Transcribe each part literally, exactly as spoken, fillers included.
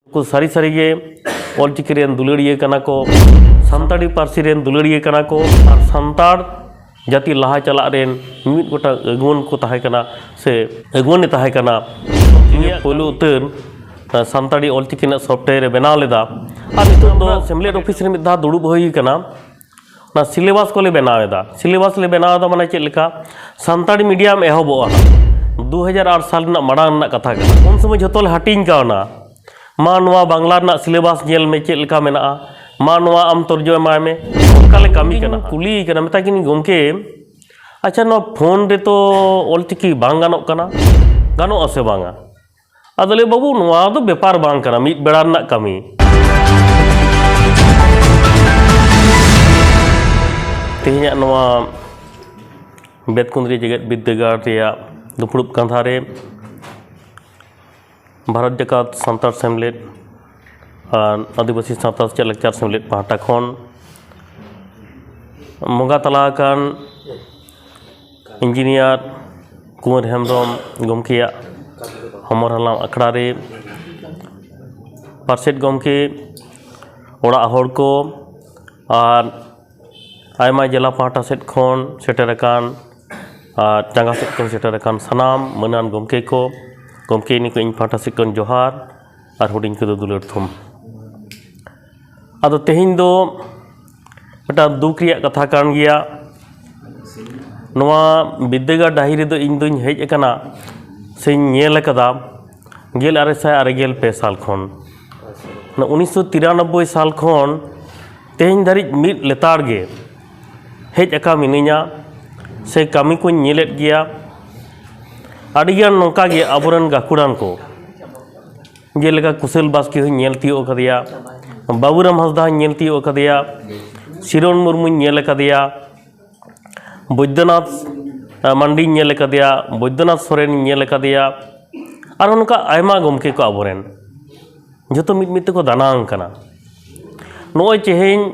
ᱩᱱᱠᱩ ᱥᱟᱹᱨᱤ ᱥᱟᱹᱨᱤ ᱜᱮ ᱚᱞᱪᱤᱠᱤ ᱨᱮᱱ ᱫᱩᱞᱟᱹᱲᱤᱭᱟᱹ ᱠᱟᱱᱟ ᱠᱚ, ᱥᱟᱱᱛᱟᱲᱤ ᱯᱟᱹᱨᱥᱤ ᱨᱮᱱ ᱫᱩᱞᱟᱹᱲᱤᱭᱟᱹ ᱠᱟᱱᱟ ᱠᱚ, ᱟᱨ ᱥᱟᱱᱛᱟᱲ ᱡᱟᱹᱛᱤ ᱞᱟᱦᱟ ᱪᱟᱞᱟᱜ ᱨᱮᱱ ᱢᱤᱢᱤᱫ ᱜᱚᱴᱟᱝ ᱟᱹᱜᱩᱣᱟᱹᱱ ᱠᱚ ᱛᱟᱦᱮᱸ ᱠᱟᱱᱟ, ᱥᱮ ᱟᱹᱜᱩᱣᱟᱹᱱ ᱮ ᱛᱟᱦᱮᱸ ᱠᱟᱱᱟ᱾ ᱩᱱᱤᱭᱟᱜ ᱯᱳᱭᱞᱳ ᱩᱛᱟᱹᱨ, ᱟ, ᱥᱟᱱᱛᱟᱲᱤ ᱚᱞᱪᱤᱠᱤ ᱨᱮᱱᱟᱜ software ᱮ ᱵᱮᱱᱟᱣ ᱞᱮᱫᱟ᱾ ᱟᱨ ᱱᱤᱛᱚᱜ ᱫᱚ ᱥᱮᱢᱞᱮᱫ ᱚᱯᱷᱤᱥ ᱨᱮ ᱢᱤᱫ ᱫᱷᱟᱣ ᱫᱩᱲᱩᱵ ᱦᱩᱭ ᱠᱟᱱᱟ᱾ ᱚᱱᱟ syllabus ᱠᱚᱞᱮ ᱵᱮᱱᱟᱣ ᱮᱫᱟ᱾ Syllabus ᱞᱮ ᱵᱮᱱᱟᱣ ᱮᱫᱟ, ᱢᱟᱱᱮ ᱪᱮᱫ ᱞᱮᱠᱟ? ᱥᱟᱱᱛᱟᱲᱤ medium ᱮᱦᱚᱵᱚᱜᱼᱟ ᱦᱟᱸᱜ᱾ ᱫᱩ ᱦᱟᱡᱟᱨ ᱟᱴ ᱥᱟᱞ ᱨᱮᱱᱟᱜ ᱢᱟᱲᱟᱝ ᱨᱮᱱᱟᱜ ᱠᱟᱛᱷᱟ ᱠᱟᱱᱟ᱾ ᱩᱱ ᱥᱚᱢᱚᱭ ᱡᱷᱚᱛᱚ ᱞᱮ ᱦᱟᱹᱴᱤᱧ ᱠᱟᱣᱱᱟ᱾ ᱢᱟ ᱱᱚᱣᱟ ᱵᱟᱝᱞᱟ ᱨᱮᱱᱟᱜ syllabus ᱧᱮᱞ ᱢᱮ, ᱪᱮᱫ ᱞᱮᱠᱟ ᱢᱮᱱᱟᱜᱼᱟ, ᱢᱟ ᱱᱚᱣᱟ ᱟᱢ ᱛᱚᱨᱡᱚᱢᱟᱭ ᱢᱮ᱾ ᱚᱱᱠᱟ ᱞᱮ ᱠᱟᱹᱢᱤ ᱠᱟᱱᱟ᱾ ᱠᱩᱞᱤᱭᱮ ᱠᱟᱱᱟ, ᱢᱮᱛᱟᱭ ᱠᱟᱹᱱᱟᱹᱧ, "ᱜᱚᱢᱠᱮ, ᱟᱪᱪᱷᱟ, ᱱᱚᱣᱟ ᱯᱷᱳᱱ ᱨᱮᱛᱚ ᱚᱞᱪᱤᱠᱤ ᱵᱟᱝ ᱜᱟᱱᱚᱜ ᱠᱟᱱᱟ, ᱜᱟᱱᱚᱜᱼᱟ ᱥᱮ ᱵᱟᱝᱟ?" ᱟᱫᱚ ᱞᱟᱹᱭ, "ᱵᱟᱹᱵᱩ, ᱱᱚᱣᱟ ᱫᱚ ᱵᱮᱯᱟᱨ ᱵᱟᱝ ᱠᱟᱱᱟ, ᱢᱤᱫ ᱵᱮᱲᱟ ᱨᱮᱱᱟᱜ ᱠᱟᱹᱢᱤ᱾" ᱛᱮᱦᱮᱧᱟᱜ ᱱᱚᱣᱟ ᱵᱮᱛᱠᱩᱸᱫᱽᱨᱤ ᱡᱮᱜᱮᱛ ᱵᱤᱨᱫᱟᱹᱜᱟᱲ ᱨᱮᱭᱟᱜ ᱫᱩᱯᱲᱩᱵ ᱠᱟᱸᱫᱷᱟ ᱨᱮ ᱵᱷᱟᱨᱚᱛ ᱡᱟᱠᱟᱛ ᱥᱟᱱᱛᱟᱲ ᱥᱮᱢᱞᱮᱫ ᱟᱨ ᱟᱹᱫᱤᱵᱟᱹᱥᱤ ᱥᱟᱶᱛᱟ ᱥᱮᱪᱮᱫ ᱞᱟᱠᱪᱟᱨ ᱥᱮᱢᱞᱮᱫ ᱯᱟᱦᱴᱟ ᱠᱷᱚᱱ ᱵᱚᱸᱜᱟ ᱛᱟᱞᱟ ᱟᱠᱟᱱ ᱤᱧᱡᱤᱱᱤᱭᱟᱨ ᱠᱩᱸᱣᱟᱨ ᱦᱮᱢᱵᱽᱨᱚᱢ ᱜᱚᱢᱠᱮᱭᱟᱜ ᱦᱚᱢᱚᱨ ᱦᱟᱞᱟᱝ ᱟᱠᱷᱲᱟ ᱨᱮ ᱯᱟᱨᱥᱮᱛ ᱜᱚᱢᱠᱮ, ᱚᱲᱟᱜ ᱦᱚᱲ ᱠᱚ ᱟᱨ ᱟᱭᱢᱟ ᱡᱮᱞᱟ ᱯᱟᱦᱴᱟ ᱥᱮᱫ ᱠᱷᱚᱱ ᱥᱮᱴᱮᱨ ᱟᱠᱟᱱ ᱟᱨ ᱪᱟᱸᱜᱟ ᱥᱮᱫ ᱠᱷᱚᱱ ᱥᱮᱴᱮᱨ ᱟᱠᱟᱱ ᱥᱟᱱᱟᱢ ᱢᱟᱹᱱᱟᱱ ᱜᱚᱢᱠᱮ ᱠᱚ, ᱜᱚᱢᱠᱮ ᱱᱤ ᱠᱚ ᱤᱧ ᱯᱟᱦᱴᱟ ᱥᱮᱫ ᱠᱷᱚᱱ ᱡᱚᱦᱟᱨ ᱟᱨ ᱦᱩᱰᱤᱧ ᱠᱚᱫᱚ ᱫᱩᱞᱟᱹᱲ ᱛᱷᱩᱢ᱾ ᱟᱫᱚ ᱛᱮᱦᱮᱧ ᱫᱚ ᱢᱤᱫᱴᱟᱝ ᱫᱩᱠ ᱨᱮᱭᱟᱜ ᱠᱟᱛᱷᱟ ᱠᱟᱱ ᱜᱮᱭᱟ᱾ ᱱᱚᱣᱟ ᱵᱤᱨᱫᱟᱹᱜᱟᱲ ᱰᱟᱹᱦᱤ ᱨᱮᱫᱚ ᱤᱧ ᱫᱩᱧ ᱦᱮᱡ ᱟᱠᱟᱱᱟ ᱥᱮᱧ ᱧᱮᱞ ᱟᱠᱟᱫᱟ ᱜᱮᱞ ᱟᱨᱮ ᱥᱟᱭ ᱟᱨᱮ ᱜᱮᱞ ᱯᱮ ᱥᱟᱞ ᱠᱷᱚᱱ᱾ ᱚᱱᱟ ᱩᱱᱤᱥᱥᱚ ᱛᱤᱨᱟᱱᱚᱵᱵᱳᱭ ᱥᱟᱞ ᱠᱷᱚᱱ ᱛᱮᱦᱮᱧ ᱫᱷᱟᱹᱨᱤᱡ ᱢᱤᱫ ᱞᱮᱛᱟᱲ ᱜᱮ ᱦᱮᱡ ᱟᱠᱟ ᱢᱤᱱᱟᱹᱧᱟ, ᱥᱮ ᱠᱟᱹᱢᱤ ᱠᱚᱧ ᱧᱮᱞᱮᱫ ᱜᱮᱭᱟ᱾ ᱟᱹᱰᱤᱜᱟᱱ ᱱᱚᱝᱠᱟ ᱜᱮ ᱟᱵᱚᱨᱮᱱ ᱜᱟᱹᱠᱷᱩᱲᱟᱱ ᱠᱚ, ᱡᱮᱞᱮᱠᱟ ᱠᱩᱥᱟᱹᱞ ᱵᱟᱥᱠᱮ ᱦᱚᱸᱧ ᱧᱮᱞ ᱛᱤᱭᱳᱜ ᱟᱠᱟᱫᱮᱭᱟ, ᱵᱟᱹᱵᱩᱨᱟᱢ ᱦᱟᱸᱥᱫᱟ ᱦᱚᱸᱧ ᱧᱮᱞ ᱛᱤᱭᱳᱜ ᱟᱠᱟᱫᱮᱭᱟ, ᱥᱤᱨᱚᱱ ᱢᱩᱨᱢᱩᱧ ᱧᱮᱞ ᱟᱠᱟᱫᱮᱭᱟ, ᱵᱳᱭᱫᱚᱱᱟᱛᱷ, ᱟ, ᱢᱟᱱᱰᱤᱧ ᱧᱮᱞ ᱟᱠᱟᱫᱮᱭᱟ, ᱵᱳᱭᱫᱚᱱᱟᱛᱷ ᱥᱚᱨᱮᱱᱤᱧ ᱧᱮᱞ ᱟᱠᱟᱫᱮᱭᱟ, ᱟᱨᱦᱚᱸ ᱱᱚᱝᱠᱟ ᱟᱭᱢᱟ ᱜᱚᱢᱠᱮ ᱠᱚ ᱟᱵᱚᱨᱮᱱ᱾ ᱡᱷᱚᱛᱚ ᱢᱤᱫ ᱢᱤᱫ ᱛᱮᱠᱚ ᱫᱟᱱᱟᱝ ᱠᱟᱱᱟ᱾ ᱱᱚᱜᱼᱚᱭ ᱛᱮᱦᱮᱧ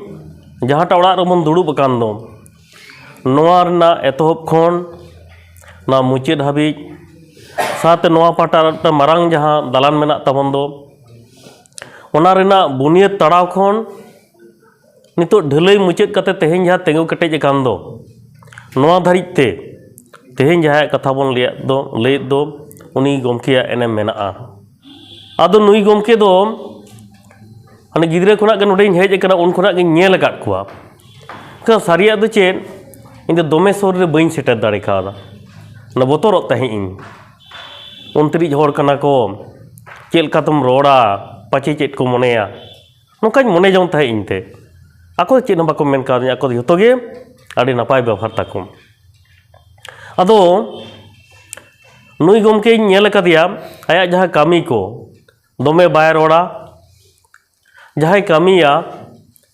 ᱡᱟᱦᱟᱸᱴᱟᱜ ᱚᱲᱟᱜ ᱨᱮᱵᱚᱱ ᱫᱩᱲᱩᱵ ᱟᱠᱟᱱ ᱫᱚ, ᱱᱚᱣᱟ ᱨᱮᱱᱟᱜ ᱮᱛᱚᱦᱚᱵ ᱠᱷᱚᱱ ᱱᱚᱣᱟ ᱢᱩᱪᱟᱹᱫ ᱦᱟᱹᱵᱤᱡ, ᱥᱟᱶᱛᱮ ᱱᱚᱣᱟ ᱯᱟᱦᱴᱟ ᱨᱮ ᱢᱤᱫᱴᱟᱝ ᱢᱟᱨᱟᱝ ᱡᱟᱦᱟᱸ ᱫᱟᱞᱟᱱ ᱢᱮᱱᱟᱜ ᱛᱟᱵᱚᱱ ᱫᱚ, ᱚᱱᱟ ᱨᱮᱱᱟᱜ ᱵᱩᱱᱤᱭᱟᱹᱫ ᱛᱟᱲᱟᱣ ᱠᱷᱚᱱ ᱱᱤᱛᱚᱜ ᱰᱷᱟᱹᱞᱟᱹᱭ ᱢᱩᱪᱟᱹᱫ ᱠᱟᱛᱮ ᱛᱮᱦᱮᱧ ᱡᱟᱦᱟᱸ ᱛᱤᱸᱜᱩ ᱠᱮᱴᱮᱡ ᱟᱠᱟᱱ ᱫᱚ, ᱱᱚᱣᱟ ᱫᱷᱟᱹᱨᱤᱡ ᱛᱮ ᱛᱮᱦᱮᱧ ᱡᱟᱦᱟᱸᱭᱟᱜ ᱠᱟᱛᱷᱟ ᱵᱚᱱ ᱞᱟᱹᱭᱮᱫ ᱫᱚ, ᱞᱟᱹᱭᱮᱫ ᱫᱚ, ᱩᱱᱤ ᱜᱚᱢᱠᱮᱭᱟᱜ ᱮᱱᱮᱢ ᱢᱮᱱᱟᱜᱼᱟ᱾ ᱟᱫᱚ ᱱᱩᱭ ᱜᱚᱢᱠᱮ ᱫᱚ ᱦᱟᱱᱮ ᱜᱤᱫᱽᱨᱟᱹ ᱠᱷᱚᱱᱟᱜ ᱜᱮ ᱱᱚᱰᱮᱧ ᱦᱮᱡ ᱟᱠᱟᱱᱟ, ᱩᱱ ᱠᱷᱚᱱᱟᱜ ᱜᱤᱧ ᱧᱮᱞ ᱟᱠᱟᱫ ᱠᱚᱣᱟ᱾ ᱢᱮᱱᱠᱷᱟᱱ ᱥᱟᱹᱨᱤᱭᱟᱜ ᱫᱚ ᱪᱮᱫ, ᱤᱧ ᱫᱚ ᱫᱚᱢᱮ ᱥᱩᱨ ᱨᱮ ᱵᱟᱹᱧ ᱥᱮᱴᱮᱨ ᱫᱟᱲᱮ ᱠᱟᱣᱫᱟ, ᱚᱱᱟ ᱵᱚᱛᱚᱨᱚᱜ ᱛᱟᱦᱮᱸᱫ ᱤᱧ᱾ ᱚᱱᱛᱮᱨᱤᱡ ᱦᱚᱲ ᱠᱟᱱᱟ ᱠᱚ, ᱪᱮᱫ ᱞᱮᱠᱟ ᱛᱮᱢ ᱨᱚᱲᱟ, ᱯᱟᱪᱮ ᱪᱮᱫ ᱠᱚ ᱢᱚᱱᱮᱭᱟ, ᱱᱚᱝᱠᱟᱧ ᱢᱚᱱᱮ ᱡᱚᱝ ᱛᱟᱦᱮᱸᱫ ᱤᱧ ᱛᱮ᱾ ᱟᱠᱚ ᱫᱚ ᱪᱮᱫ ᱦᱚᱸ ᱵᱟᱠᱚ ᱢᱮᱱ ᱠᱟᱣᱫᱤᱧᱟ, ᱟᱠᱚ ᱫᱚ ᱡᱷᱚᱛᱚ ᱜᱮ ᱟᱹᱰᱤ ᱱᱟᱯᱟᱭ ᱵᱮᱵᱚᱦᱟᱨ ᱛᱟᱠᱚ᱾ ᱟᱫᱚ ᱱᱩᱭ ᱜᱚᱢᱠᱮᱧ ᱧᱮᱞ ᱟᱠᱟᱫᱮᱭᱟ, ᱟᱭᱟᱜ ᱡᱟᱦᱟᱸ ᱠᱟᱹᱢᱤ ᱠᱚ, ᱫᱚᱢᱮ ᱵᱟᱭ ᱨᱚᱲᱟ, ᱡᱟᱦᱟᱸᱭ ᱠᱟᱹᱢᱤᱭᱟ,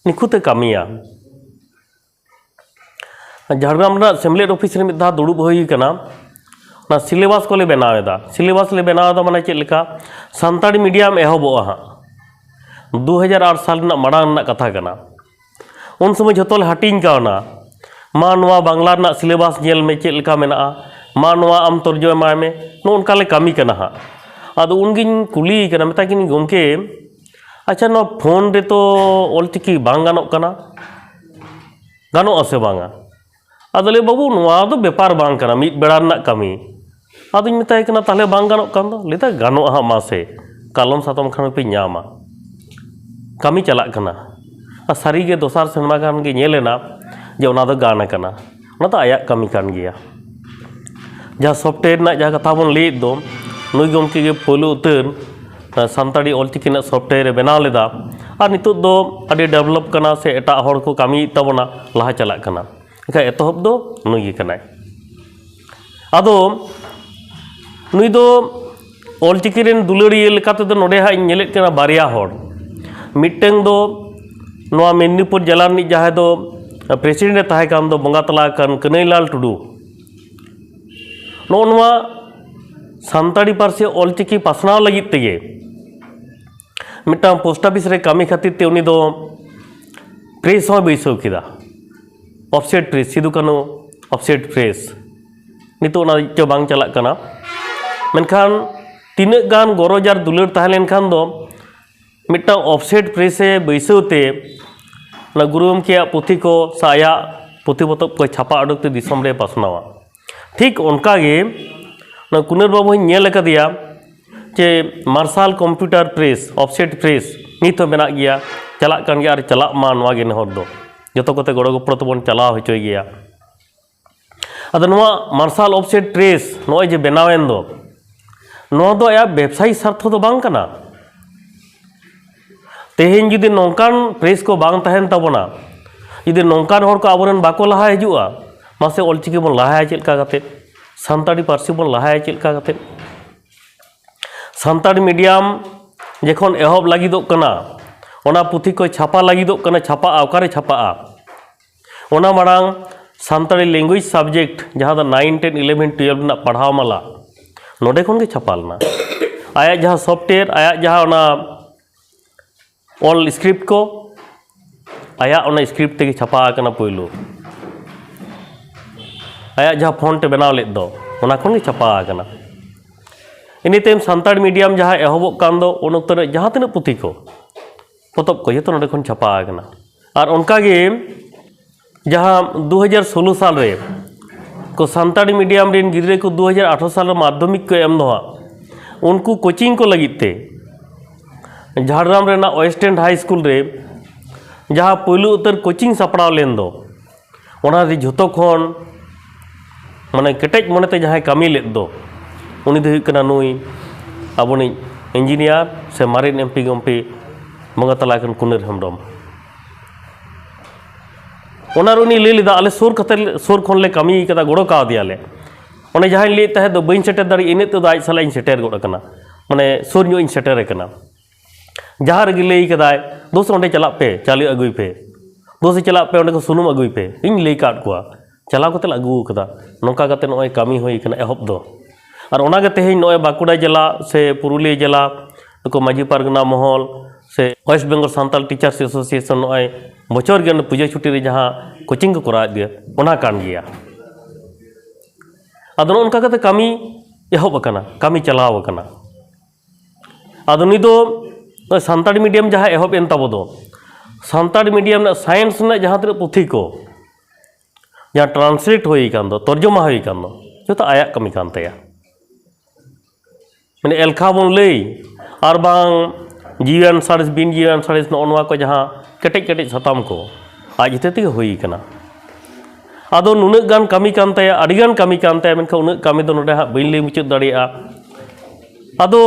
ᱱᱤᱠᱷᱩᱛᱮ ᱠᱟᱹᱢᱤᱭᱟ᱾ ᱡᱷᱟᱲᱜᱨᱟᱢ ᱨᱮᱱᱟᱜ ᱥᱮᱢᱞᱮᱫ ᱚᱯᱷᱤᱥ ᱨᱮ ᱢᱤᱫ ᱫᱷᱟᱣ ᱫᱩᱲᱩᱵ ᱦᱩᱭ ᱠᱟᱱᱟ, ᱚᱱᱟ ᱥᱤᱞᱮᱵᱟᱥ ᱠᱚᱞᱮ ᱵᱮᱱᱟᱣ ᱮᱫᱟ᱾ ᱥᱤᱞᱮᱵᱟᱥ ᱞᱮ ᱵᱮᱱᱟᱣ ᱮᱫᱟ ᱢᱟᱱᱮ ᱪᱮᱫ ᱞᱮᱠᱟ, ᱥᱟᱱᱛᱟᱲᱤ ᱢᱤᱰᱤᱭᱟᱢ ᱮᱦᱚᱵᱚᱜᱼᱟ ᱦᱟᱸᱜ ᱫᱩ ᱦᱟᱡᱟᱨ ᱟᱴ ᱥᱟᱞ ᱨᱮᱱᱟᱜ ᱢᱟᱲᱟᱝ ᱨᱮᱱᱟᱜ ᱠᱟᱛᱷᱟ ᱠᱟᱱᱟ᱾ ᱩᱱ ᱥᱚᱢᱚᱭ ᱡᱷᱚᱛᱚ ᱞᱮ ᱦᱟᱹᱴᱤᱧ ᱠᱟᱣᱱᱟ, ᱢᱟ ᱱᱚᱣᱟ ᱵᱟᱝᱞᱟ ᱨᱮᱱᱟᱜ ᱥᱤᱞᱮᱵᱟᱥ ᱧᱮᱞ ᱢᱮ ᱪᱮᱫ ᱞᱮᱠᱟ ᱢᱮᱱᱟᱜᱼᱟ, ᱢᱟ ᱱᱚᱣᱟ ᱟᱢ ᱛᱚᱨᱡᱚᱢᱟᱭ ᱢᱮ, ᱱᱚᱜᱼᱚ ᱱᱚᱝᱠᱟ ᱞᱮ ᱠᱟᱹᱢᱤ ᱠᱟᱱᱟ ᱦᱟᱸᱜ᱾ ᱟᱫᱚ ᱩᱱᱜᱤᱧ ᱠᱩᱞᱤᱭᱮ ᱠᱟᱱᱟ, ᱢᱮᱛᱟᱭ ᱠᱟᱹᱱᱟᱹᱧ, "ᱜᱚᱢᱠᱮ, ᱟᱪᱪᱷᱟ, ᱱᱚᱣᱟ ᱯᱷᱳᱱ ᱨᱮᱛᱚ ᱚᱞᱪᱤᱠᱤ ᱵᱟᱝ ᱜᱟᱱᱚᱜ ᱠᱟᱱᱟ, ᱜᱟᱱᱚᱜᱼᱟ ᱥᱮ ᱵᱟᱝᱟ?" ᱟᱫᱚ ᱞᱟᱹᱭ, "ᱵᱟᱹᱵᱩ, ᱱᱚᱣᱟ ᱫᱚ ᱵᱮᱯᱟᱨ ᱵᱟᱝ ᱠᱟᱱᱟ, ᱢᱤᱫ ᱵᱮᱲᱟ ᱨᱮᱱᱟᱜ ᱠᱟᱹᱢᱤ᱾" ᱟᱫᱚᱧ ᱢᱮᱛᱟᱭ ᱠᱟᱱᱟ, "ᱛᱟᱦᱚᱞᱮ ᱵᱟᱝ ᱜᱟᱱᱚᱜ ᱠᱟᱱ ᱫᱚ?" ᱞᱟᱹᱭᱫᱟ, "ᱜᱟᱱᱚᱜᱼᱟ ᱦᱟᱸᱜ, ᱢᱟᱥᱮ ᱠᱟᱞᱚᱢ ᱥᱟᱛᱚᱢ ᱠᱷᱟᱱ ᱯᱮ ᱧᱟᱢᱟ, ᱠᱟᱹᱢᱤ ᱪᱟᱞᱟᱜ ᱠᱟᱱᱟ᱾" ᱟᱨ ᱥᱟᱹᱨᱤᱜᱮ ᱫᱚᱥᱟᱨ ᱥᱮᱨᱢᱟ ᱜᱟᱱ ᱜᱮ ᱧᱮᱞ ᱮᱱᱟ ᱡᱮ ᱚᱱᱟ ᱫᱚ ᱜᱟᱱ ᱟᱠᱟᱱᱟ, ᱚᱱᱟ ᱫᱚ ᱟᱭᱟᱜ ᱠᱟᱹᱢᱤ ᱠᱟᱱ ᱜᱮᱭᱟ᱾ ᱡᱟᱦᱟᱸ ᱥᱚᱯᱷᱴᱣᱮᱭᱟᱨ ᱨᱮᱱᱟᱜ ᱡᱟᱦᱟᱸ ᱠᱟᱛᱷᱟ ᱵᱚᱱ ᱞᱟᱹᱭᱮᱫ ᱫᱚ, ᱱᱩᱭ ᱜᱚᱢᱠᱮ ᱜᱮ ᱯᱳᱭᱞᱳ ᱩᱛᱟᱹᱨ ᱥᱟᱱᱛᱟᱲᱤ ᱚᱞᱪᱤᱠᱤ ᱨᱮᱱᱟᱜ ᱥᱚᱯᱷᱴᱣᱮᱭᱟᱨ ᱮ ᱵᱮᱱᱟᱣ ᱞᱮᱫᱟ᱾ ᱟᱨ ᱱᱤᱛᱚᱜ ᱫᱚ ᱟᱹᱰᱤ ᱰᱮᱵᱷᱞᱚᱯ ᱠᱟᱱᱟ, ᱥᱮ ᱮᱴᱟᱜ ᱦᱚᱲ ᱠᱚ ᱠᱟᱹᱢᱤᱭᱮᱫ ᱛᱟᱵᱚᱱᱟ, ᱞᱟᱦᱟ ᱪᱟᱞᱟᱜ ᱠᱟᱱᱟ᱾ ᱮᱱᱠᱷᱟᱱ ᱮᱛᱚᱦᱚᱵ ᱫᱚ ᱱᱩᱭ ᱜᱮ ᱠᱟᱱᱟᱭ᱾ ᱟᱫᱚ ᱱᱩᱭ ᱫᱚ ᱚᱞᱪᱤᱠᱤ ᱨᱮᱱ ᱫᱩᱞᱟᱹᱲᱤᱭᱟᱹ ᱞᱮᱠᱟ ᱛᱮᱫᱚ ᱱᱚᱰᱮ ᱦᱟᱸᱜ ᱤᱧ ᱧᱮᱞᱮᱫ ᱠᱟᱱᱟ ᱵᱟᱨᱭᱟ ᱦᱚᱲ᱾ ᱢᱤᱫᱴᱟᱝ ᱫᱚ ᱱᱚᱣᱟ ᱢᱮᱫᱽᱱᱤᱯᱩᱨ ᱡᱮᱞᱟ ᱨᱤᱱᱤᱡ ᱡᱟᱦᱟᱸᱭ ᱫᱚ ᱯᱨᱮᱥᱤᱰᱮᱱᱴ ᱮ ᱛᱟᱦᱮᱸ ᱠᱟᱱ ᱫᱚ, ᱵᱚᱸᱜᱟ ᱛᱟᱞᱟ ᱟᱠᱟᱱ ᱠᱟᱹᱱᱟᱹᱭᱞᱟᱞ ᱴᱩᱰᱩ᱾ ᱱᱚᱜᱼᱚ ᱱᱚᱣᱟ ᱥᱟᱱᱛᱟᱲᱤ ᱯᱟᱹᱨᱥᱤ ᱚᱞᱪᱤᱠᱤ ᱯᱟᱥᱱᱟᱣ ᱞᱟᱹᱜᱤᱫ ᱛᱮᱜᱮ ᱢᱤᱫᱴᱟᱝ ᱯᱳᱥᱴ ᱚᱯᱷᱤᱥ ᱨᱮ ᱠᱟᱹᱢᱤ ᱠᱷᱟᱹᱛᱤᱨ ᱛᱮ ᱩᱱᱤ ᱫᱚ ᱯᱨᱮᱥ ᱦᱚᱸᱭ ᱵᱟᱹᱭᱥᱟᱹᱣ ᱠᱮᱫᱟ, ᱚᱯᱷᱥᱮᱴ ᱯᱨᱮᱥ, ᱥᱤᱫᱩ ᱠᱟᱹᱱᱦᱩ ᱚᱯᱷᱥᱮᱴ ᱯᱨᱮᱥ᱾ ᱱᱤᱛᱚᱜ ᱚᱱᱟ ᱪᱚ ᱵᱟᱝ ᱪᱟᱞᱟᱜ ᱠᱟᱱᱟ, ᱢᱮᱱᱠᱷᱟᱱ ᱛᱤᱱᱟᱹᱜ ᱜᱟᱱ ᱜᱚᱨᱚᱡᱽ ᱟᱨ ᱫᱩᱞᱟᱹᱲ ᱛᱟᱦᱮᱸ ᱞᱮᱱᱠᱷᱟᱱ ᱫᱚ ᱢᱤᱫᱴᱟᱝ ᱚᱯᱷᱥᱮᱴ ᱯᱨᱮᱥ ᱮ ᱵᱟᱹᱭᱥᱟᱹᱣ ᱛᱮ ᱚᱱᱟ ᱜᱩᱨᱩ ᱜᱚᱢᱠᱮᱭᱟᱜ ᱯᱩᱛᱷᱤ ᱠᱚ ᱥᱮ ᱟᱭᱟᱜ ᱯᱩᱛᱷᱤ ᱯᱚᱛᱚᱵ ᱠᱚ ᱪᱷᱟᱯᱟ ᱩᱰᱩᱠ ᱛᱮ ᱫᱤᱥᱚᱢ ᱨᱮ ᱯᱟᱥᱱᱟᱣᱟ᱾ ᱴᱷᱤᱠ ᱚᱱᱠᱟᱜᱮ ᱚᱱᱟ ᱠᱩᱱᱟᱹᱨ ᱵᱟᱹᱵᱩ ᱦᱚᱸᱧ ᱧᱮᱞ ᱟᱠᱟᱫᱮᱭᱟ ᱡᱮ ᱢᱟᱨᱥᱟᱞ ᱠᱚᱢᱯᱤᱭᱩᱴᱟᱨ ᱯᱨᱮᱥ, ᱚᱯᱷᱥᱮᱴ ᱯᱨᱮᱥ ᱱᱤᱛ ᱦᱚᱸ ᱢᱮᱱᱟᱜ ᱜᱮᱭᱟ, ᱪᱟᱞᱟᱜ ᱠᱟᱱ ᱜᱮᱭᱟ ᱟᱨ ᱪᱟᱞᱟᱜ ᱢᱟ, ᱱᱚᱣᱟ ᱜᱮ ᱱᱮᱦᱚᱨ ᱫᱚ᱾ ᱡᱚᱛᱚ ᱠᱚᱛᱮ ᱜᱚᱲᱚ ᱜᱚᱯᱚᱲᱚ ᱛᱮᱵᱚᱱ ᱪᱟᱞᱟᱣ ᱦᱚᱪᱚᱭ ᱜᱮᱭᱟ᱾ ᱟᱫᱚ ᱱᱚᱣᱟ ᱢᱟᱨᱥᱟᱞ ᱚᱯᱷᱥᱮᱴ ᱯᱨᱮᱥ ᱱᱚᱜᱼᱚᱭ ᱡᱮ ᱵᱮᱱᱟᱣᱮᱱ ᱫᱚ, ᱱᱚᱣᱟ ᱫᱚ ᱟᱭᱟᱜ ᱵᱮᱵᱽᱥᱟᱭᱤ ᱥᱟᱨᱛᱷᱚ ᱫᱚ ᱵᱟᱝ ᱠᱟᱱᱟ᱾ ᱛᱮᱦᱮᱧ ᱡᱩᱫᱤ ᱱᱚᱝᱠᱟᱱ ᱯᱨᱮᱥ ᱠᱚ ᱵᱟᱝ ᱛᱟᱦᱮᱱ ᱛᱟᱵᱚᱱᱟ, ᱡᱩᱫᱤ ᱱᱚᱝᱠᱟᱱ ᱦᱚᱲ ᱠᱚ ᱟᱵᱚᱨᱮᱱ ᱵᱟᱠᱚ ᱞᱟᱦᱟ ᱦᱤᱡᱩᱜᱼᱟ, ᱢᱟᱥᱮ ᱚᱞᱪᱤᱠᱤ ᱵᱚᱱ ᱞᱟᱦᱟᱭᱟ ᱪᱮᱫ ᱞᱮᱠᱟ ᱠᱟᱛᱮ? ᱥᱟᱱᱛᱟᱲᱤ ᱯᱟᱹᱨᱥᱤ ᱵᱚᱱ ᱞᱟᱦᱟᱭᱟ ᱪᱮᱫ ᱞᱮᱠᱟ ᱠᱟᱛᱮ? ᱥᱟᱱᱛᱟᱲᱤ ᱢᱤᱰᱤᱭᱟᱢ ᱡᱚᱠᱷᱚᱱ ᱮᱦᱚᱵ ᱞᱟᱹᱜᱤᱫᱚᱜ ᱠᱟᱱᱟ, ᱚᱱᱟ ᱯᱩᱛᱷᱤ ᱠᱚ ᱪᱷᱟᱯᱟ ᱞᱟᱹᱜᱤᱫᱚᱜ ᱠᱟᱱᱟ, ᱪᱷᱟᱯᱟᱜᱼᱟ, ᱚᱠᱟᱨᱮ ᱪᱷᱟᱯᱟᱜᱼᱟ? ᱚᱱᱟ ᱢᱟᱲᱟᱝ ᱥᱟᱱᱛᱟᱲᱤ ᱞᱮᱝᱜᱩᱭᱮᱡᱽ ᱥᱟᱵᱡᱮᱠᱴ, ᱡᱟᱦᱟᱸ ᱫᱚ ᱱᱟᱭᱤᱱ, ᱴᱮᱱ, ᱤᱞᱮᱵᱷᱮᱱ, ᱴᱩᱭᱮᱞᱵᱷ ᱨᱮᱱᱟᱜ ᱯᱟᱲᱦᱟᱣ ᱢᱟᱞᱟ, ᱱᱚᱰᱮ ᱠᱷᱚᱱ ᱜᱮ ᱪᱷᱟᱯᱟ ᱞᱮᱱᱟ᱾ ᱟᱭᱟᱜ ᱡᱟᱦᱟᱸ ᱥᱚᱯᱷᱴᱣᱮᱭᱟᱨ, ᱟᱭᱟᱜ ᱡᱟᱦᱟᱸ ᱚᱱᱟ ᱚᱞ ᱥᱠᱨᱤᱯᱴ ᱠᱚ, ᱟᱭᱟᱜ ᱚᱱᱟ ᱥᱠᱨᱤᱯᱴ ᱛᱮᱜᱮ ᱪᱷᱟᱯᱟ ᱟᱠᱟᱱᱟ ᱯᱳᱭᱞᱳ᱾ ᱟᱭᱟᱜ ᱡᱟᱦᱟᱸ ᱯᱷᱚᱱᱴ ᱮ ᱵᱮᱱᱟᱣ ᱞᱮᱫ ᱫᱚ, ᱚᱱᱟ ᱠᱷᱚᱱ ᱜᱮ ᱪᱷᱟᱯᱟ ᱟᱠᱟᱱᱟ᱾ ᱤᱱᱟᱹ ᱛᱟᱭᱚᱢ ᱥᱟᱱᱛᱟᱲ ᱢᱤᱰᱤᱭᱟᱢ ᱡᱟᱦᱟᱸ ᱮᱦᱚᱵᱚᱜ ᱠᱟᱱ ᱫᱚ, ᱩᱱ ᱚᱠᱛᱚ ᱨᱮ ᱡᱟᱦᱟᱸ ᱛᱤᱱᱟᱹᱜ ᱯᱩᱛᱷᱤ ᱠᱚ, ᱯᱚᱛᱚᱵ ᱠᱚ, ᱡᱚᱛᱚ ᱱᱚᱰᱮ ᱠᱷᱚᱱ ᱪᱷᱟᱯᱟ ᱟᱠᱟᱱᱟ᱾ ᱟᱨ ᱚᱱᱠᱟᱜᱮ ᱡᱟᱦᱟᱸ ᱫᱩ ᱦᱟᱡᱟᱨ ᱥᱳᱞᱳ ᱥᱟᱞ ᱨᱮ ᱠᱚ ᱥᱟᱱᱛᱟᱲᱤ ᱢᱤᱰᱤᱭᱟᱢ ᱨᱮᱱ ᱜᱤᱫᱽᱨᱟᱹ ᱠᱚ ᱫᱩ ᱦᱟᱡᱟᱨ ᱟᱴᱷᱨᱚ ᱥᱟᱞ ᱨᱮ ᱢᱟᱫᱽᱫᱷᱚᱢᱤᱠ ᱠᱚ ᱮᱢ ᱫᱚ ᱦᱟᱸᱜ, ᱩᱱᱠᱩ ᱠᱳᱪᱤᱝ ᱠᱚ ᱞᱟᱹᱜᱤᱫ ᱛᱮ ᱡᱷᱟᱲᱜᱨᱟᱢ ᱨᱮᱱᱟᱜ ᱳᱭᱮᱥᱴᱟᱨᱱ ᱦᱟᱭ ᱥᱠᱩᱞ ᱨᱮ ᱡᱟᱦᱟᱸ ᱯᱳᱭᱞᱳ ᱩᱛᱟᱹᱨ ᱠᱳᱪᱤᱝ ᱥᱟᱯᱲᱟᱣ ᱞᱮᱱ ᱫᱚ, ᱚᱱᱟ ᱨᱮ ᱡᱷᱚᱛᱚ ᱠᱷᱚᱱ ᱢᱟᱱᱮ ᱠᱮᱴᱮᱡ ᱢᱚᱱᱮᱛᱮ ᱡᱟᱦᱟᱸᱭ ᱠᱟᱹᱢᱤ ᱞᱮᱫ ᱫᱚ, ᱩᱱᱤ ᱫᱚ ᱦᱩᱭᱩᱜ ᱠᱟᱱᱟ ᱱᱩᱭ ᱟᱵᱚᱱᱤᱡ ᱤᱧᱡᱤᱱᱤᱭᱟᱨ ᱥᱮ ᱢᱟᱨᱮᱱ ᱮᱢ ᱯᱤ ᱜᱚᱢᱠᱮ ᱵᱚᱸᱜᱟ ᱛᱟᱞᱟ ᱟᱠᱟᱱ ᱠᱩᱱᱟᱹᱨ ᱦᱮᱢᱵᱨᱚᱢ᱾ ᱚᱱᱟ ᱨᱮ ᱩᱱᱤ ᱞᱟᱹᱭ ᱞᱮᱫᱟ, "ᱟᱞᱮ ᱥᱩᱨ ᱠᱟᱛᱮ, ᱥᱩᱨ ᱠᱷᱚᱱ ᱞᱮ ᱠᱟᱹᱢᱤ ᱠᱟᱫᱟ, ᱜᱚᱲᱚ ᱠᱟᱣᱫᱮᱭᱟᱞᱮ᱾ ᱚᱱᱮ ᱡᱟᱦᱟᱸᱧ ᱞᱟᱹᱭᱮᱫ ᱛᱟᱦᱮᱸᱫ ᱫᱚ ᱵᱟᱹᱧ ᱥᱮᱴᱮᱨ ᱫᱟᱲᱮᱭᱟᱜᱼᱟ, ᱤᱱᱟᱹᱜ ᱛᱮᱫᱚ ᱟᱡ ᱥᱟᱞᱟᱜ ᱤᱧ ᱥᱮᱴᱮᱨ ᱜᱚᱫ ᱟᱠᱟᱱᱟ, ᱢᱟᱱᱮ ᱥᱩᱨ ᱧᱚᱜ ᱤᱧ ᱥᱮᱴᱮᱨ ᱟᱠᱟᱱᱟ᱾ ᱡᱟᱦᱟᱸ ᱨᱮᱜᱮ ᱞᱟᱹᱭ ᱠᱟᱫᱟᱭ, 'ᱫᱳᱥ ᱚᱸᱰᱮ ᱪᱟᱞᱟᱜ ᱯᱮ, ᱪᱟᱣᱞᱮ ᱟᱹᱜᱩᱭ ᱯᱮ, ᱫᱳᱥ ᱪᱟᱞᱟᱜ ᱯᱮ, ᱚᱸᱰᱮ ᱠᱷᱚᱱ ᱥᱩᱱᱩᱢ ᱟᱹᱜᱩᱭ ᱯᱮ', ᱤᱧ ᱞᱟᱹᱭ ᱠᱟᱫ ᱠᱚᱣᱟ, ᱪᱟᱞᱟᱣ ᱠᱟᱛᱮ ᱞᱮ ᱟᱹᱜᱩ ᱟᱠᱟᱫᱟ᱾" ᱱᱚᱝᱠᱟ ᱠᱟᱛᱮ ᱱᱚᱜᱼᱚᱭ ᱠᱟᱹᱢᱤ ᱦᱩᱭ ᱠᱟᱱᱟ ᱮᱦᱚᱵ ᱫᱚ᱾ ᱟᱨ ᱚᱱᱟᱜᱮ ᱛᱮᱦᱮᱧ ᱱᱚᱜᱼᱚᱭ ᱵᱟᱸᱠᱩᱲᱟ ᱡᱮᱞᱟ ᱥᱮ ᱯᱩᱨᱩᱞᱤᱭᱟᱹ ᱡᱮᱞᱟ ᱱᱩᱠᱩ ᱢᱟᱹᱡᱷᱤ ᱯᱟᱨᱜᱟᱱᱟ ᱢᱚᱦᱚᱞ ᱥᱮ West Bengal Santal Teachers Association ᱱᱚᱜᱼᱚᱭ ᱵᱚᱪᱷᱚᱨ ᱜᱮ ᱚᱸᱰᱮ ᱯᱩᱡᱟᱹ ᱪᱷᱩᱴᱤ ᱨᱮ ᱡᱟᱦᱟᱸ ᱠᱳᱪᱤᱝ ᱠᱚ ᱠᱚᱨᱟᱣᱮᱫ ᱜᱮᱭᱟ, ᱚᱱᱟ ᱠᱟᱱ ᱜᱮᱭᱟ᱾ ᱟᱫᱚ ᱱᱚᱜᱼᱚ ᱱᱚᱝᱠᱟ ᱠᱟᱛᱮ ᱠᱟᱹᱢᱤ ᱮᱦᱚᱵ ᱟᱠᱟᱱᱟ, ᱠᱟᱹᱢᱤ ᱪᱟᱞᱟᱣ ᱟᱠᱟᱱᱟ᱾ ᱟᱫᱚ ᱱᱩᱭ ᱫᱚ ᱱᱚᱜᱼᱚᱭ ᱥᱟᱱᱛᱟᱲᱤ ᱢᱤᱰᱤᱭᱟᱢ ᱡᱟᱦᱟᱸ ᱮᱦᱚᱵ ᱮᱱ ᱛᱟᱵᱚ ᱫᱚ, ᱥᱟᱱᱛᱟᱲᱤ ᱢᱤᱰᱤᱭᱟᱢ ᱨᱮᱱᱟᱜ ᱥᱟᱭᱮᱱᱥ ᱨᱮᱱᱟᱜ ᱡᱟᱦᱟᱸ ᱛᱤᱱᱟᱹᱜ ᱯᱩᱛᱷᱤ ᱠᱚ, ᱡᱟᱦᱟᱸ ᱴᱨᱟᱱᱥᱞᱮᱴ ᱦᱩᱭ ᱟᱠᱟᱱ ᱫᱚ, ᱛᱚᱨᱡᱚᱢᱟ ᱦᱩᱭ ᱟᱠᱟᱱ ᱫᱚ, ᱡᱚᱛᱚ ᱟᱭᱟᱜ ᱠᱟᱹᱢᱤ ᱠᱟᱱ ᱛᱟᱭᱟ᱾ ᱢᱟᱱᱮ ᱮᱞᱠᱷᱟ ᱵᱚᱱ ᱞᱟᱹᱭ, ᱟᱨ ᱵᱟᱝ ᱡᱤᱣᱤᱭᱟᱱ ᱥᱟᱬᱮᱥ, ᱵᱤᱱ ᱡᱤᱣᱤᱭᱟᱱ ᱥᱟᱬᱮᱥ, ᱱᱚᱜᱼᱚ ᱱᱚᱣᱟ ᱠᱚ ᱡᱟᱦᱟᱸ ᱠᱮᱴᱮᱡ ᱠᱮᱴᱮᱡ ᱥᱟᱛᱟᱢ ᱠᱚ, ᱟᱡ ᱦᱚᱛᱮ ᱛᱮᱜᱮ ᱦᱩᱭ ᱟᱠᱟᱱᱟ᱾ ᱟᱫᱚ ᱱᱩᱱᱟᱹᱜ ᱜᱟᱱ ᱠᱟᱹᱢᱤ ᱠᱟᱱ ᱛᱟᱭᱟ, ᱟᱹᱰᱤ ᱜᱟᱱ ᱠᱟᱹᱢᱤ ᱠᱟᱱ ᱛᱟᱭᱟ, ᱢᱮᱱᱠᱷᱟᱱ ᱩᱱᱟᱹᱜ ᱠᱟᱹᱢᱤ ᱫᱚ ᱱᱚᱰᱮ ᱦᱟᱸᱜ ᱵᱟᱹᱧ ᱞᱟᱹᱭ ᱢᱩᱪᱟᱹᱫ ᱫᱟᱲᱮᱭᱟᱜᱼᱟ᱾ ᱟᱫᱚ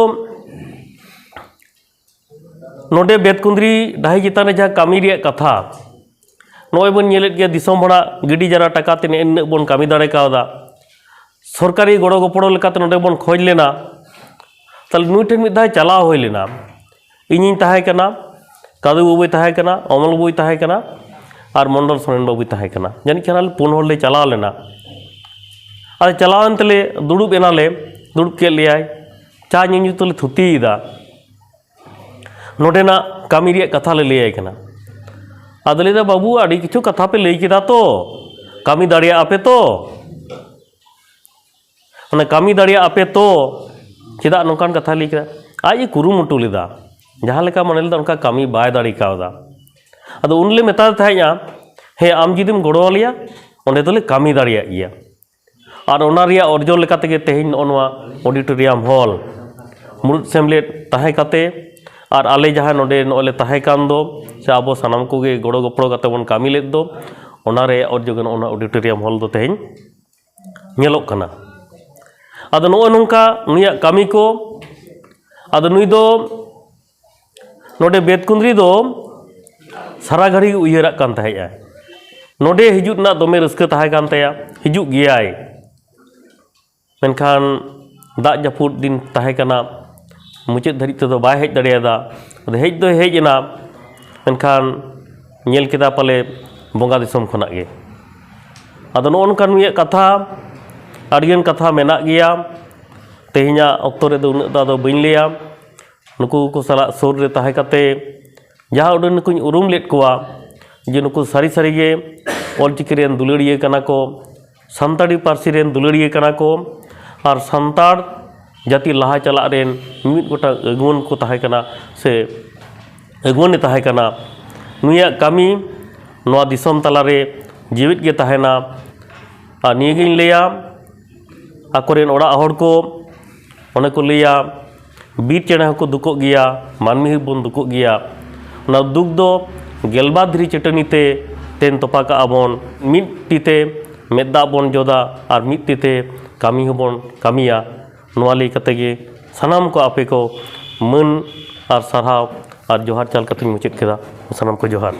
ᱱᱚᱰᱮ ᱵᱮᱛᱠᱩᱸᱫᱽᱨᱤ ᱰᱟᱹᱦᱤ ᱪᱮᱛᱟᱱ ᱨᱮ ᱡᱟᱦᱟᱸ ᱠᱟᱹᱢᱤ ᱨᱮᱭᱟᱜ ᱠᱟᱛᱷᱟ, ᱱᱚᱜᱼᱚᱭ ᱵᱚᱱ ᱧᱮᱞᱮᱫ ᱜᱮᱭᱟ, ᱫᱤᱥᱚᱢ ᱦᱚᱲᱟᱜ ᱜᱤᱰᱤ ᱡᱟᱨᱟ ᱴᱟᱠᱟ ᱛᱮ ᱱᱮᱜᱼᱮ ᱱᱤᱱᱟᱹᱜ ᱵᱚᱱ ᱠᱟᱹᱢᱤ ᱫᱟᱲᱮ ᱠᱟᱣᱫᱟ᱾ ᱥᱚᱨᱠᱟᱨᱤ ᱜᱚᱲᱚ ᱜᱚᱯᱚᱲᱚ ᱞᱮᱠᱟᱛᱮ ᱱᱚᱰᱮ ᱵᱚᱱ ᱠᱷᱚᱡᱽ ᱞᱮᱱᱟ᱾ ᱛᱟᱦᱞᱮ ᱱᱩᱭ ᱴᱷᱮᱱ ᱢᱤᱫ ᱫᱷᱟᱣ ᱪᱟᱞᱟᱣ ᱦᱩᱭ ᱞᱮᱱᱟ᱾ ᱤᱧᱤᱧ ᱛᱟᱦᱮᱸ ᱠᱟᱱᱟ, ᱠᱟᱫᱩ ᱵᱟᱹᱵᱩᱭ ᱛᱟᱦᱮᱸ ᱠᱟᱱᱟ, ᱚᱢᱚᱞ ᱵᱟᱹᱵᱩᱭ ᱛᱟᱦᱮᱸ ᱠᱟᱱᱟ, ᱟᱨ ᱢᱚᱱᱰᱚᱞ ᱥᱚᱨᱮᱱ ᱵᱟᱹᱵᱩᱭ ᱛᱟᱦᱮᱸ ᱠᱟᱱᱟ᱾ ᱡᱟᱹᱱᱤᱡ ᱠᱷᱟᱱ ᱟᱞᱮ ᱯᱩᱱ ᱦᱚᱲ ᱞᱮ ᱪᱟᱞᱟᱣ ᱞᱮᱱᱟ᱾ ᱟᱫᱚ ᱪᱟᱞᱟᱣ ᱮᱱ ᱛᱮᱞᱮ ᱫᱩᱲᱩᱵ ᱮᱱᱟᱞᱮ, ᱫᱩᱲᱩᱵ ᱠᱮᱫ ᱞᱮᱭᱟᱭ, ᱪᱟ ᱧᱩ ᱧᱩ ᱛᱮᱞᱮ ᱛᱷᱩᱛᱤᱭᱮᱫᱟ᱾ ᱱᱚᱰᱮᱱᱟᱜ ᱠᱟᱹᱢᱤ ᱨᱮᱭᱟᱜ ᱠᱟᱛᱷᱟ ᱞᱮ ᱞᱟᱹᱭᱟᱭ ᱠᱟᱱᱟ᱾ ᱟᱫᱚ ᱞᱟᱹᱭᱫᱟ, "ᱵᱟᱹᱵᱩ, ᱟᱹᱰᱤ ᱠᱤᱪᱷᱩ ᱠᱟᱛᱷᱟ ᱯᱮ ᱞᱟᱹᱭ ᱠᱮᱫᱟ ᱛᱚ, ᱠᱟᱹᱢᱤ ᱫᱟᱲᱮᱭᱟᱜᱼᱟ ᱯᱮ ᱛᱚ?" ᱚᱱᱟ ᱠᱟᱹᱢᱤ ᱫᱟᱲᱮᱭᱟᱜᱼᱟ ᱯᱮ ᱛᱚ, ᱪᱮᱫᱟᱜ ᱱᱚᱝᱠᱟᱱ ᱠᱟᱛᱷᱟᱭ ᱞᱟᱹᱭ ᱠᱮᱫᱟ? ᱟᱡ ᱮ ᱠᱩᱨᱩᱢᱩᱴᱩ ᱞᱮᱫᱟ, ᱡᱟᱦᱟᱸ ᱞᱮᱠᱟ ᱢᱚᱱᱮ ᱞᱮᱫᱟ ᱚᱱᱠᱟ ᱠᱟᱹᱢᱤ ᱵᱟᱭ ᱫᱟᱲᱮ ᱠᱟᱣᱫᱟ᱾ ᱟᱫᱚ ᱩᱱᱞᱮ ᱢᱮᱛᱟᱫᱮ ᱛᱟᱦᱮᱸᱫᱼᱟ, "ᱦᱮᱸ, ᱟᱢ ᱡᱩᱫᱤᱢ ᱜᱚᱲᱚ ᱟᱞᱮᱭᱟ, ᱚᱸᱰᱮ ᱫᱚᱞᱮ ᱠᱟᱹᱢᱤ ᱫᱟᱲᱮᱭᱟᱜ ᱜᱮᱭᱟ᱾" ᱟᱨ ᱚᱱᱟ ᱨᱮᱭᱟᱜ ᱚᱨᱡᱚ ᱞᱮᱠᱟ ᱛᱮᱜᱮ ᱛᱮᱦᱮᱧ ᱱᱚᱜᱼᱚ ᱱᱚᱣᱟ ᱚᱰᱤᱴᱳᱨᱤᱭᱟᱢ ᱦᱚᱞ ᱢᱩᱲᱩᱫ ᱥᱮᱢᱞᱮᱫ ᱛᱟᱦᱮᱸ ᱠᱟᱛᱮ, ᱟᱨ ᱟᱞᱮ ᱡᱟᱦᱟᱸ ᱱᱚᱰᱮ ᱱᱚᱜᱼᱚᱭ ᱞᱮ ᱛᱟᱦᱮᱸ ᱠᱟᱱ ᱫᱚ, ᱥᱮ ᱟᱵᱚ ᱥᱟᱱᱟᱢ ᱠᱚᱜᱮ ᱜᱚᱲᱚ ᱜᱚᱯᱚᱲᱚ ᱠᱟᱛᱮ ᱵᱚᱱ ᱠᱟᱹᱢᱤ ᱞᱮᱫ ᱫᱚ, ᱚᱱᱟ ᱨᱮᱭᱟᱜ ᱚᱨᱡᱚ ᱜᱮ ᱱᱚᱜᱼᱚ ᱱᱚᱣᱟ ᱚᱰᱤᱴᱳᱨᱤᱭᱟᱢ ᱦᱚᱞ ᱫᱚ ᱛᱮᱦᱮᱧ ᱧᱮᱞᱚᱜ ᱠᱟᱱᱟ᱾ ᱟᱫᱚ ᱱᱚᱜᱼᱚᱭ ᱱᱚᱝᱠᱟ ᱱᱩᱭᱟᱜ ᱠᱟᱹᱢᱤ ᱠᱚ᱾ ᱟᱫᱚ ᱱᱩᱭ ᱫᱚ ᱱᱚᱰᱮ ᱵᱮᱛᱠᱩᱸᱫᱽᱨᱤ ᱫᱚ ᱥᱟᱨᱟ ᱜᱷᱟᱹᱲᱤ ᱩᱭᱦᱟᱹᱨᱟᱜ ᱠᱟᱱ ᱛᱟᱦᱮᱸᱫᱼᱟ, ᱱᱚᱰᱮ ᱦᱤᱡᱩᱜ ᱨᱮᱱᱟᱜ ᱫᱚᱢᱮ ᱨᱟᱹᱥᱠᱟᱹ ᱛᱟᱦᱮᱸ ᱠᱟᱱ ᱛᱟᱭᱟ, ᱦᱤᱡᱩᱜ ᱜᱮᱭᱟᱭ᱾ ᱢᱮᱱᱠᱷᱟᱱ ᱫᱟᱜ ᱡᱟᱹᱯᱩᱫ ᱫᱤᱱ ᱛᱟᱦᱮᱸ ᱠᱟᱱᱟ, ᱢᱩᱪᱟᱹᱫ ᱫᱷᱟᱹᱨᱤᱡ ᱛᱮᱫᱚ ᱵᱟᱭ ᱦᱮᱡ ᱫᱟᱲᱮᱭᱟᱫᱟ᱾ ᱟᱫᱚ ᱦᱮᱡ ᱫᱚᱭ ᱦᱮᱡ ᱮᱱᱟ, ᱢᱮᱱᱠᱷᱟᱱ ᱧᱮᱞ ᱠᱮᱫᱟ ᱯᱟᱞᱮ ᱵᱚᱸᱜᱟ ᱫᱤᱥᱚᱢ ᱠᱷᱚᱱᱟᱜ ᱜᱮ᱾ ᱟᱫᱚ ᱱᱚᱜᱼᱚ ᱱᱚᱝᱠᱟ ᱱᱩᱭᱟᱜ ᱠᱟᱛᱷᱟ, ᱟᱹᱰᱤᱜᱟᱱ ᱠᱟᱛᱷᱟ ᱢᱮᱱᱟᱜ ᱜᱮᱭᱟ, ᱛᱮᱦᱮᱧᱟᱜ ᱚᱠᱛᱚ ᱨᱮᱫᱚ ᱩᱱᱟᱹᱜ ᱫᱚ ᱟᱫᱚ ᱵᱟᱹᱧ ᱞᱟᱹᱭᱟ᱾ ᱱᱩᱠᱩ ᱠᱚ ᱥᱟᱞᱟᱜ ᱥᱩᱨ ᱨᱮ ᱛᱟᱦᱮᱸ ᱠᱟᱛᱮ ᱡᱟᱦᱟᱸ ᱩᱰᱟᱹᱝ ᱱᱩᱠᱩᱧ ᱩᱨᱩᱢ ᱞᱮᱫ ᱠᱚᱣᱟ, ᱡᱮ ᱱᱩᱠᱩ ᱥᱟᱹᱨᱤ ᱥᱟᱹᱨᱤ ᱜᱮ ᱚᱞᱪᱤᱠᱤ ᱨᱮᱱ ᱫᱩᱞᱟᱹᱲᱤᱭᱟᱹ ᱠᱟᱱᱟ ᱠᱚ, ᱥᱟᱱᱛᱟᱲᱤ ᱯᱟᱹᱨᱥᱤ ᱨᱮᱱ ᱫᱩᱞᱟᱹᱲᱤᱭᱟᱹ ᱠᱟᱱᱟ ᱠᱚ, ᱟᱨ ᱥᱟᱱᱛᱟᱲ ᱡᱟᱹᱛᱤ ᱞᱟᱦᱟ ᱪᱟᱞᱟᱜ ᱨᱮᱱ ᱢᱤᱫ ᱜᱚᱴᱟᱝ ᱟᱹᱜᱩᱣᱟᱹᱱ ᱠᱚ ᱛᱟᱦᱮᱸ ᱠᱟᱱᱟ, ᱥᱮ ᱟᱹᱜᱩᱣᱟᱹᱱᱮ ᱛᱟᱦᱮᱸ ᱠᱟᱱᱟ᱾ ᱱᱩᱭᱟᱜ ᱠᱟᱹᱢᱤ ᱱᱚᱣᱟ ᱫᱤᱥᱚᱢ ᱛᱟᱞᱟᱨᱮ ᱡᱤᱣᱮᱫ ᱜᱮ ᱛᱟᱦᱮᱱᱟ᱾ ᱟᱨ ᱱᱤᱭᱟᱹᱜᱤᱧ ᱞᱟᱹᱭᱟ, ᱟᱠᱚᱨᱮᱱ ᱚᱲᱟᱜ ᱦᱚᱲ ᱠᱚ, ᱚᱱᱮ ᱠᱚ ᱞᱟᱹᱭᱟ, ᱵᱤᱨ ᱪᱮᱬᱮ ᱦᱚᱸᱠᱚ ᱫᱩᱠᱚᱜ ᱜᱮᱭᱟ, ᱢᱟᱹᱱᱢᱤ ᱦᱚᱸᱵᱚᱱ ᱫᱩᱠᱚᱜ ᱜᱮᱭᱟ᱾ ᱚᱱᱟ ᱫᱩᱠ ᱫᱚ ᱜᱮᱞᱵᱟᱨ ᱫᱷᱤᱨᱤ ᱪᱟᱹᱴᱟᱹᱱᱤ ᱛᱮ ᱛᱮᱱ ᱛᱚᱯᱟ ᱠᱟᱜᱼᱟ ᱵᱚᱱ᱾ ᱢᱤᱫ ᱛᱤ ᱛᱮ ᱢᱮᱫ ᱫᱟᱜ ᱵᱚᱱ ᱡᱚᱫᱟ ᱟᱨ ᱢᱤᱫ ᱛᱤ ᱛᱮ ᱠᱟᱹᱢᱤ ᱦᱚᱸᱵᱚᱱ ᱠᱟᱹᱢᱤᱭᱟ᱾ ᱱᱚᱣᱟ ᱞᱟᱹᱭ ᱠᱟᱛᱮ ᱜᱮ ᱥᱟᱱᱟᱢ ᱠᱚ ᱟᱯᱮ ᱠᱚ ᱢᱟᱹᱱ ᱟᱨ ᱥᱟᱨᱦᱟᱣ ᱟᱨ ᱡᱚᱦᱟᱨ ᱪᱟᱞ ᱠᱟᱛᱮᱧ ᱢᱩᱪᱟᱹᱫ ᱠᱮᱫᱟ᱾ ᱥᱟᱱᱟᱢ ᱠᱚ ᱡᱚᱦᱟᱨ᱾